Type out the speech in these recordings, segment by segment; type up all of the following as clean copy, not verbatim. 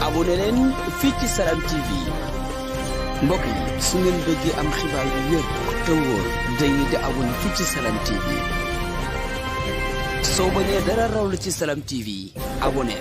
abonné leen fii ci Salam TV mbokk yi su ngeen bëggee am xibaar yu wér te wóor dañuy di abonné fii ci Salam TV soo bañee dara raw la ci Salam TV abonné.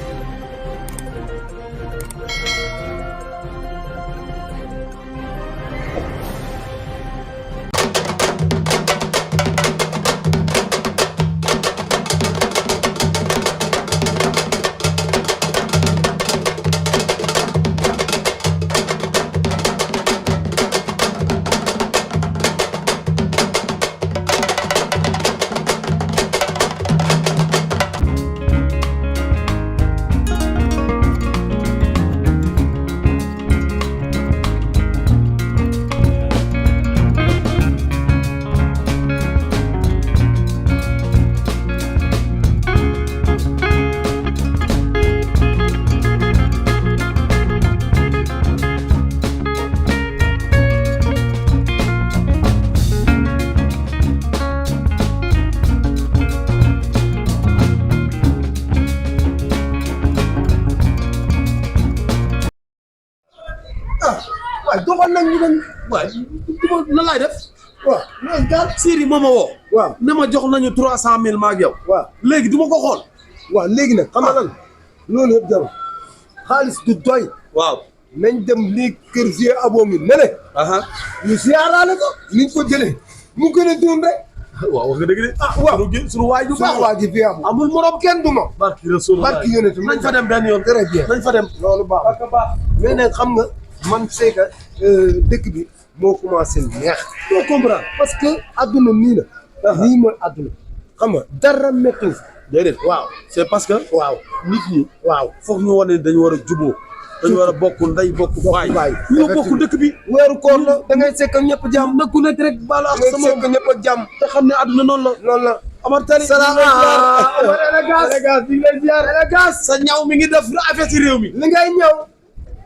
doxal nañ ñu dem waaye nan laay def waaw loolu daal Siri moo ma woo waaw ne ma jox nañu 300,000 ma ak yow waaw léegi du ma ko xool waaw léegi nag xam nga lan loolu yëpp jarul xaalis du doy waaw nañ dem lii kër vie aboo ngi ne ñu siyaaraale ko niñ ko jëlee mu gën a dund rek waaw wax nga dëgg de waaw suñu waay du baax waa ji vie aboo amul morom kenn du ma barki rasul barki yonent nañ fa dem benn yoon très bien nañ fa dem loolu baax mais nag xam nga man c'est que dëkk bi moo commencé neex doo comprendre parce que adduna nii la nii mooy adduna xam nga dara métti déedéet waaw c'est parce que waaw nit ñi waaw foog ñu wane dañu war a juboo dañu war a bokk ndey bokk baay ñoo bokk dëkk bi weeru koor la da ngay sekk ñëpp jàmm na ku nekk rek baalu ak sama sekk ñëpp ak jàmm te xam ne adduna noonu la Amar Tari salaam Omar Elagaas bi lay ziar Elagaas sa ñaw mi ngi def affaire ci réew mi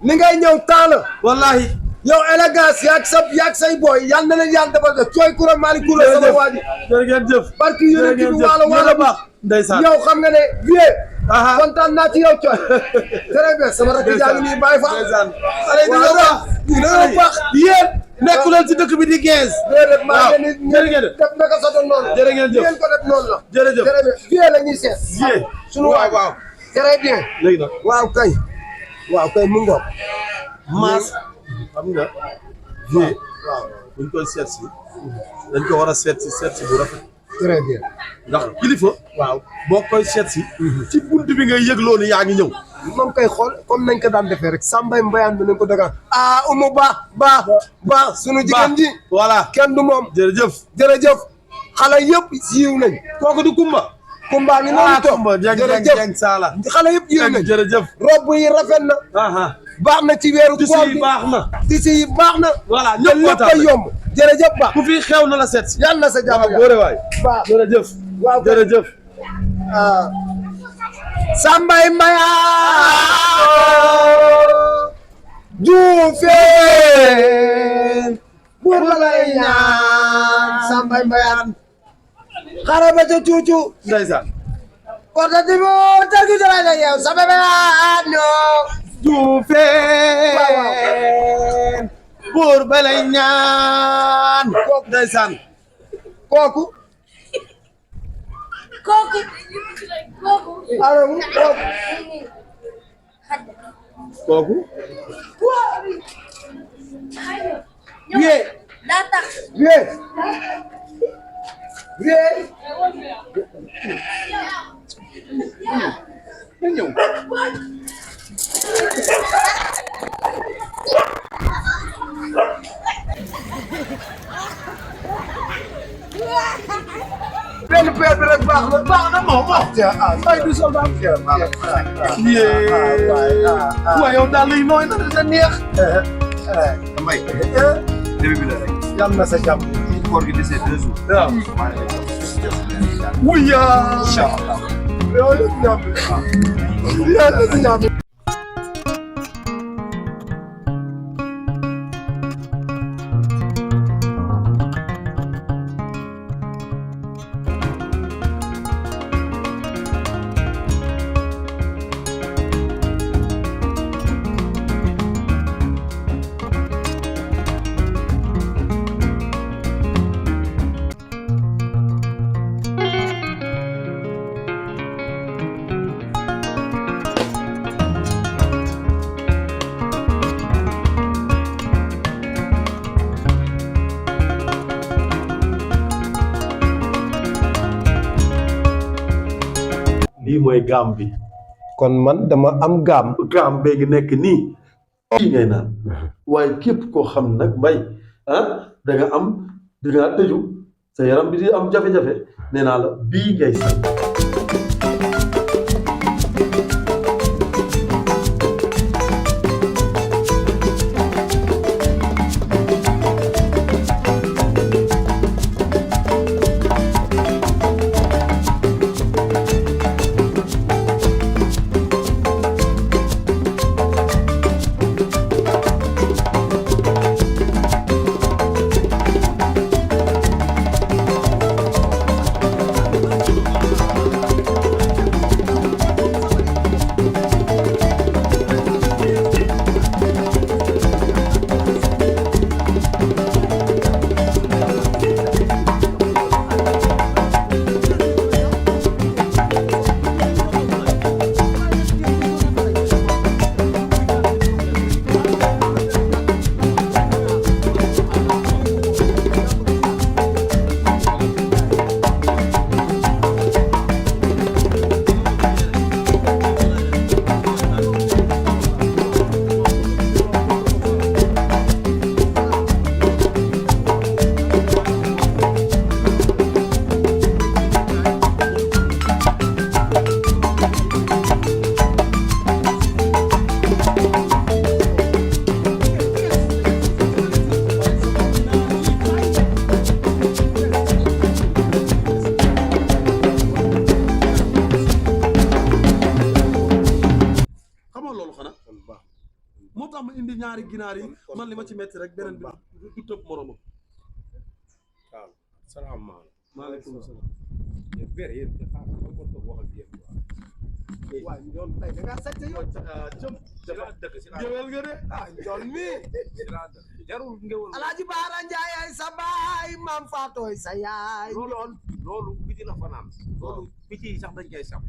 li ngay ñëw temps la wallahi yow élégance yaag say booy yal na leen yàlla defal ko cooy kura maali kura sama waa ji jërëjëf barki yéen bi waalo baax ndeysaan yow xam nga ne vieux kontaan naa ci yow cooy très bien sama rakk jaa ngi nii bàyyi fa ndeysaan xale dina baax yéen nekku leen ci dëkk bi di 15 déedéet maa ngi leen def naka sa doon noonu jërë ngeen jëf ngeen ko def noonu la jërëjëf très bien vieux la ñuy seet vieux suñu waay waaw très bien léegi nag waaw kay mu ngoog maas xam nga vie waaw buñ koy seet si dañ ko war a seet si bu rafet très bien ndax kilifa waaw boo koy seet si ci bunt bi ngay yëgloo ni yaa ngi ñëw moom koy xool comme nañ ko daan defee rek sambay mbayaan bi nañ ko dagaan umu baax sunu jigéen ji voilà kenn du moom jërëjëf xale yëpp siiw nañ kooku du Kumba ngi noonu toog jërëjëf Sala xale yëpp yéen nañ jërëjëf robb yi rafet na baax na ci weeru koor bi baax na tisi yi baax na voilà ñëpp lépp a yomb jërëjëf baax ku fi xew na la seet yàlla na sa jàmm góore waay baax jërëjëf waaw jërëjëf Sambay Mbaya Juufeen buur la lay ñaan Sambay Mbayaan xaaral ba ca cuucu ndeysaan korte di mo tarki jala la yow sa bébé no Juufeen buur ba lay ñaan kooku ndeysaan kooku alo kooku vie ñëw benn peer bi rek baax na moom ay du soldat waaye yow daal lay nooy na da neex may début bi la rek yàlla na sa jàmm koor gi desee 2 jours waaw wuya inchallah yow yàlla si jàmm lii mooy gaam bi. kon man dama am gaam. gaam bee ngi nekk nii. kii ngay naan waaye képp koo xam nag mbay da nga am di nga tëju sa yaram bi di am jafe-jafe nee naa la bii ngay sax. moo tax ma indi ñaari ginaar yi man li ma ci metti rek beneen bi du tëb moromam. waaw salaamaaleykum. maaleykum salaam. waaw ñoom tey da ngaa sàcc yow. ngewel nga de. njool mi. jarul ngewel. Alaaji Baara Njaay ay sa baay maam Faatooy sa yaay. loolu biti la fanaan. loolu picc yi sax dañ koy sam.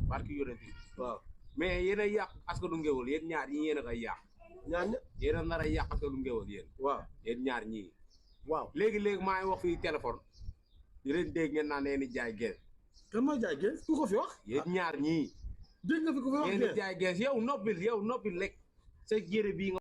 barki yonent yi. waaw mais yéen a yàq askanu ngewel yéen ñaar ñi yéen a koy yàq. ñaan yéen a nar a yàq askanu ngewel yéen. waaw yéen ñaar ñii. waaw léegi maa ngi wax fii téléphone. di leen dégg ngeen naan yéen jaay gees. kan mooy jaay gees ku ko fi wax. yéen ñaar ñii. dégg nga fi ko fi wax yéen jaay gees yow nopbil lekk sa jëre bii nga